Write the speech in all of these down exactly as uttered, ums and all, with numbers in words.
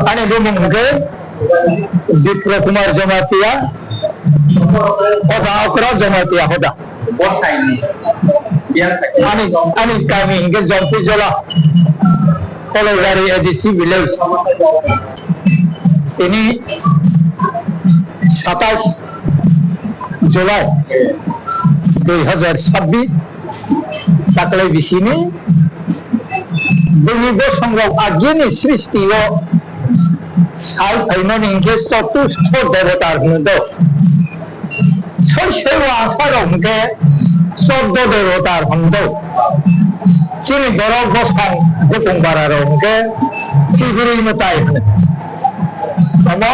Ani bumung hwnkhe Bipro Kumar Jamatia, hoda okra Jamatia hoda. Ani, ani kami hwnkhe Jompi Jola, Koloibari A D C village. Tini satais July dui hazar sabbish, taklai bisini bini bosongrok agini sristio sai phaimani hwnkhe Chatustho Devatar hwno do. Soi soi o asarok hwnkhe Choddo Devatar hwno do. Chini borok bosong bukung bararok hwnkhe Chigiri mwtai hwno. Omo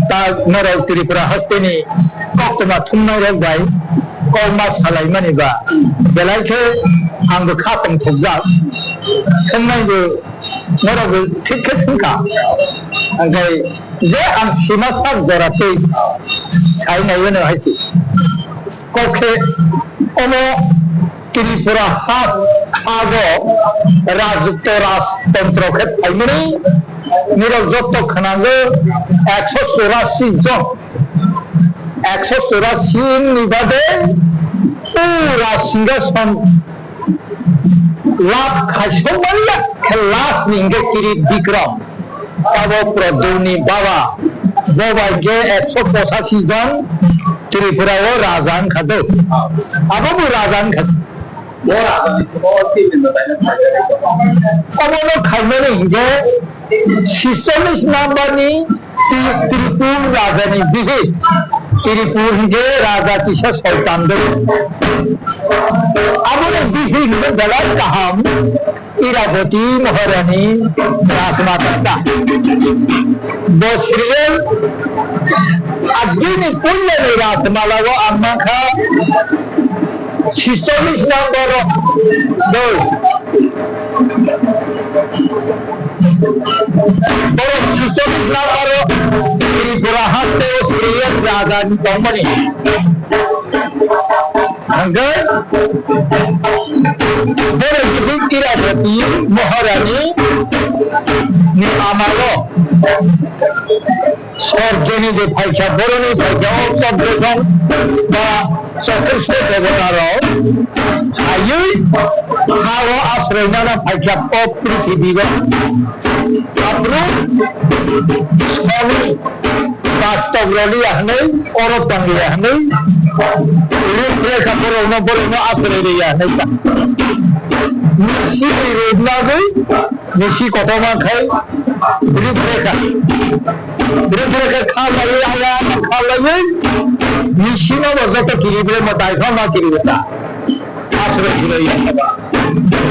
ta norok Tripura hasteni koktwma thumnairok bai kokma salaimani ba belai khe angbo kha tongthokjak. Thumnaibo norokbo thik khe swngkha. Hwnkhe je ang sima sak jora twi sai naiwi no hai se. Kok khe omo Tripura ha, hago rajyotto rajtontro khe phaimani nirok jotto khwnango ekso churasi jon, ekso churasi ni bade pura singhason lab khaisokmani khe last ni hwnkhe Kirit Bikram. Abo Pradyumni baba, bo bai khe ekso pochasi jon Tripura o raja wngkha do. Abo bo raja wngkha. Obono khaimani hwnkhe sicholish number ni Tri-, Tripur raja ni bihik. Tripur hwnkhe raja kisa soltan do. Aboni bihik hwnkhe belai kaham. Iraboti Maharani Rajmata ta. Bo serial agini puilani Rajmala o ang mankha sicholish number o doi. Borok sicholish number o Tripura haste o serial raja ni tongmani. Hwnkhe, borok bisi Iraboti Maharani ni amalo sorjoni je phaikha, boroni phaikha, o Chondroson ba Chokristo debota rok phaiwi ha o asroi nana phaikha o prithibi o. Aphuru soni Bastok roliya hwnwi, oro tangliya hwnwi, rukrekha borokno, borokno aswrwi riya hwnwi ta. Nisi rwgwi, nisi kotorma khai rukrekha. Rukrekha kha laiwi, aya kha laiwi, nisino bo joto kiribre mo daiphano kiribo ta. Aswrwi kiriya.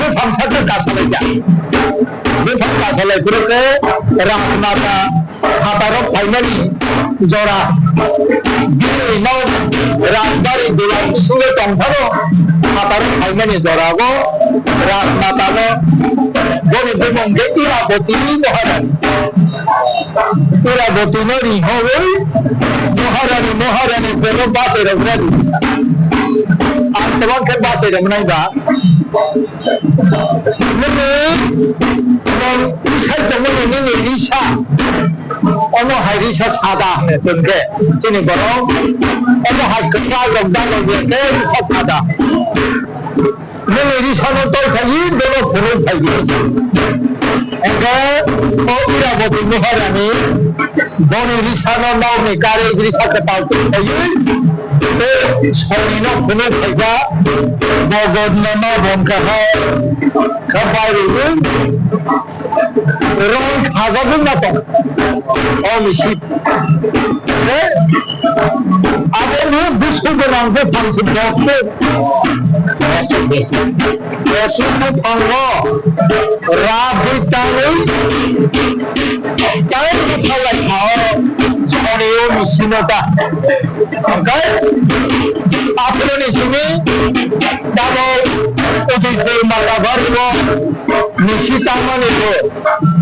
Buphang sakhe kasalaijak. Buphang kasalai phuru khe Rajmata phatarok phaimani jora. Bini nok Rajbari Dulan bisingo tongphano phatarok phaimani jora o Rajmatano boni bumung khe Iraboti Maharani. Iraboti no ringhowi Maharani, Maharani sero bachairok radi. Ang tabang khe bachairok nai ba. Nini, nini risa tongmani nini risa. Omo hai risa sada hwnwi chwng khe chini borok. Omo hai kwchak rok dano khe risa sada. Nini risano tol khayi, bono phunuk khayi. Hwnkhe o Iraboti Maharani boni risano nokni kari risa kwtal twi khayi, tei sonino phunuk khaija, bogodno ma bon kahai kha bai rwui rong khajagwi ma tong. O misi. Eh? Abo ni busu gwnang buphang se bokse. Bokse, bokse. Bokse buphango rabwi tangwi tangwi buphalai thao. Jani o misino ta. Hwnkhe aphuru ni simi tamo Udaipur Malabari o misi tangmani bo.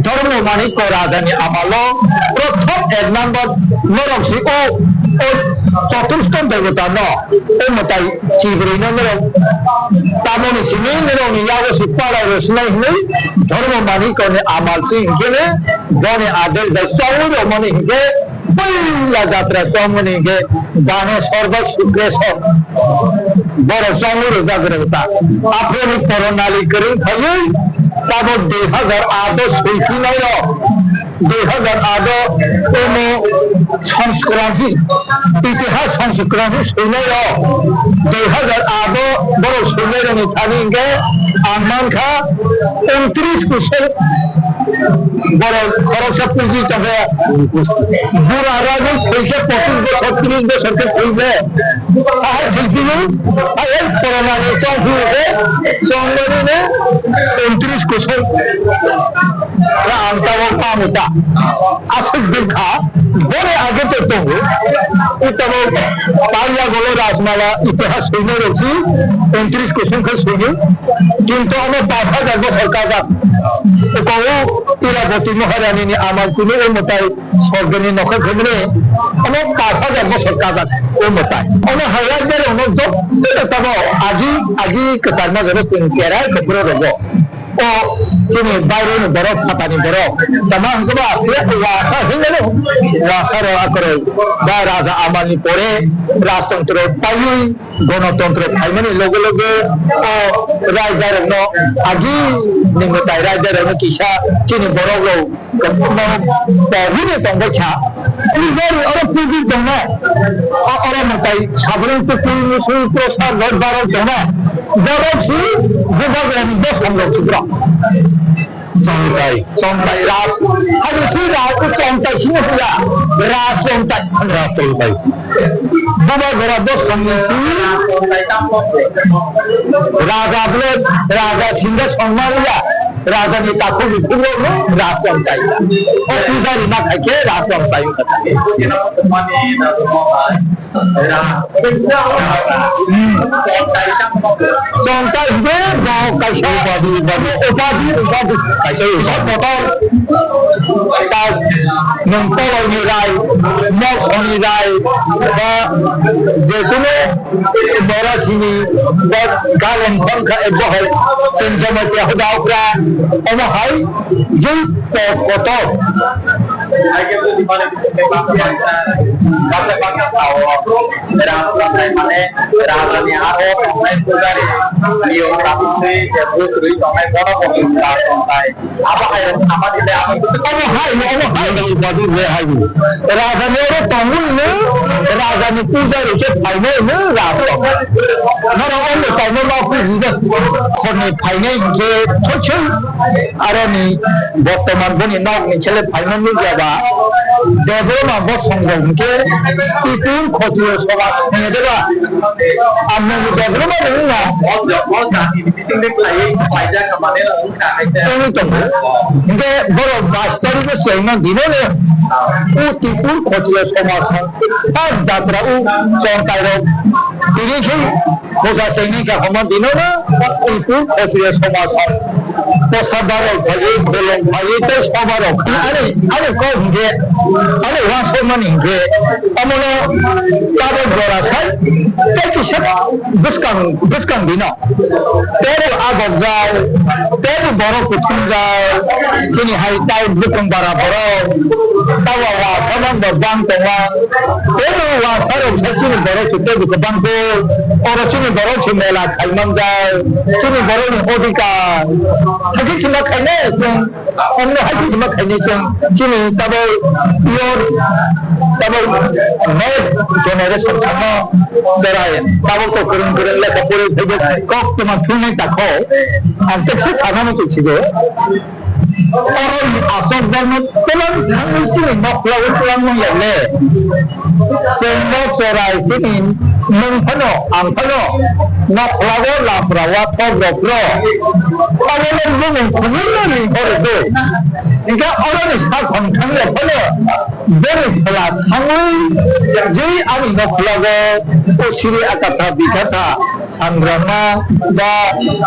Dharma Manikya Rajani amalo prothom ek number norok si o, o Chaturstha Devata no, o mwtai chibrwi no norok tamoni simi norok ni yago si palai rw sinai hinwi Dharma Manikya ni amal si hinkhe ne boni adesh bai chongwi rwmani hinkhe Puila jatra chongmani hinkhe Baneswar bai Sukreswar borok chongwi rwjak rwngta. Aphuru Koronali kwrwng phaiwi tabok dui hazar aat o swiphinairok, dui hazar aat o omo Sanskranghi, itihas Sanskranghi swinairok dui hazar aat o borok swinairokni thani hinkhe ang mankha ঊনত্রিশ kusol Borok khoroksa puji tongkhe, bura rajwk thwikhe pochis bosor, tris bosor khe thwikhe, ahai thwiphiyo, hai Corona ni chongphiyokhe, chongmani no ঊনত্রিশ kusol rang tabok pamu ta. Aswk dukha, bore age to tongo, tabok Paliagolo Rajmala itihas swinai rok si ঊনত্রিশ kusol khe swiyo. Kintu omo pash hajar bosor kajak. Eko o Iraboti Maharani ni amal kunu o mwtai sorgoni nokha khemini omo pash hajar bosor kajak o mwtai. Ono hai raida rok no joto tabo agi agi kwchar ma jora chwng kerai kopro rogo. O chini baironi borok, phatani borok. Tama hwnkhe ba wasa hinmano, wasa rok akoroi ba raja amal ni pore rajtontro paiwi Gonotontro phaimani loge loge o raidarokno agi ni mwtai raidarokno kisa chini borok rok kwbangma pogwini tongbaikha. Pujari oro pujir tongnai, o oro mwtai sabrang tukui musui prosad rok barok tongnai, borok si bubagrani bosong rok si borok. Chongtai. Chongtai, Raj. Hadi si Raj ko Chongtai sini puya. Raj Chongtai. Raj Chongtai. Buba gora bosong ni si. Raja bole, Raja singa songmaliya. Raja ni takhuk ni phungo no Raj Chongtai. O puja ni ma khai khe Raj Chongtai. Chongtai hwnkhe bo kaisa upadi, upadi, upadi kaisa kotor. Ta nwng toloni rai, mosoni rai, ba jekunu borasini ba galon bangkha ebo hai chwng Jamatia huda okra omo hai jei kok kotor. Rajani aro tongnai pujari, niyom tabukni je bwswrwi tongnai bono bo chwng tongnai. Abo hai rok samani le abo. Omo hai, omo hai. Upadi le hai. Rajani oro tongwi no, rajani pujari khe phainai no raja. Norok omo taino ma puji no. Khorni phainai hinkhe thoi thoi. Aroni bortoman boni nokni khele phaima nukya ba, Debbarma bosong rok hinkhe Tipun Khotiyo somaj hwnwi de ba? Ang nini Debbarma ni wngya. Wngwi tongo. Hinkhe borok bais tarikh o chengma dino no o Tipun Khotiyo somaj o first jatra o Chongtai rok tini khe Puja tengwi kahama dino no Tipun Khotiyo somaj o kosa barok phaiwi, bolong phaiwi tei soba rok khna ani, ani kok hinkhe, ani uansukmani hinkhe, omono tabok jora sai tei kisa bwskang, bwskang dino. Teibo agokjak, teibo borok kuthumjak, chini hai tai bukung bara borok, tawa wa samang bo bang tongma. Teibo wasarok se chini borok se teibo kwbang khe, oro chini borok se mela khai manjak, chini borokni odhikar. Hakhe sima khainai chwng, omno hakhe sima khainai chwng, chini tabok your, tabok next generation thangma cherai, tabok to kwrwng kwrwng lekha pori phaibo kok tongma thungnai takho, ang tekse sanani tongsigo. Oro ni aswk borno twlang thangwi chini nokhlago twlangmung ya le. Chwng no cherai chini nwng phano ang phano nokhlago lapra wathok rok ro. Obo no bumung khunui no ring horo do. Hinkhe oro ni sakhon thang ya phano bini phala thangwi je ani nokhlago o siri akatha bikatha sangrama ba,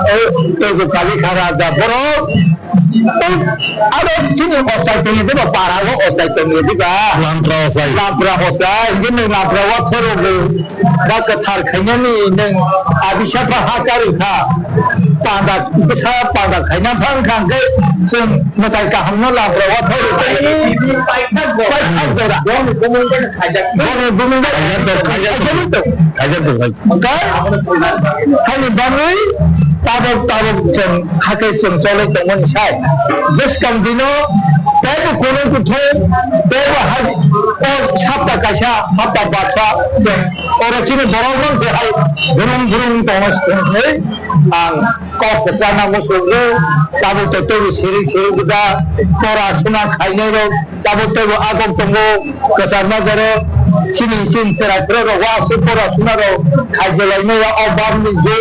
eh, teibo kali kha raja borok. Tei aro chini osai tongya diba, para o osai tongya diba? Lampra osai. Lampra osai, hingke nwng lampra wathoro bo ba kwthar khainani nwng abisa pha ha karwi kha. Panda, bwsa panda khaina phang kha hingke chwng mwtai kaham no lampra wathoro tongwi paithak jora. Paithak jora. Boni bumung bai khaijak tong, khaijak tong, khaijak tong. Hwnkhe, hani bagwi tabok tabok chwng hakhe chwng cholwi tongmani sai. Bwskang dino teibo kunui kuthum, teibo hai, o sapta kaisa, sapta barsa chwng oro chini borok rok se hai gurung gurung tongma se tongwi ang kok kwchana muchungo, tabuk tei teibo siri siri gwja, pora suna khainai rok, tabuk teibo agok tongo, kwchar bazaro, chini chini chwrai phwrwng rok, wa aswk pora suna rok, khaijalaimaya o bam ni je,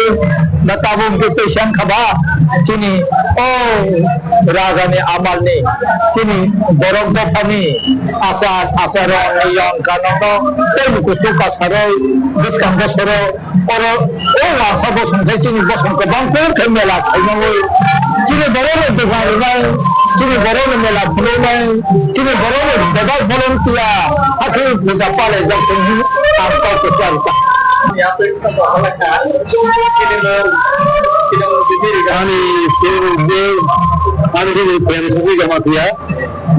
na tabuk hwnkhe tei sang kha ba, chini o raja ni amal ni, chini borok dopha ni achar, achar rok ni yong kanong no, teibo kuchuk kasarwi, bwskang bosoro, Oro o wngkha bosong khe chini bosong kwbang khe mela khaimani. Chini borok no dogan rwnai, chini borok no mela phunuknai, chini borok no bebak volunteer hakhe puja palaijak tong hwnwi ang kok kwchang kha. Ani sir de, ani sir Prem Sisi Jamatia,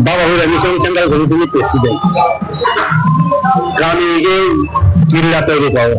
Baba Hura Mission Central Committee ni President. Kami ke Killa Tari Pao.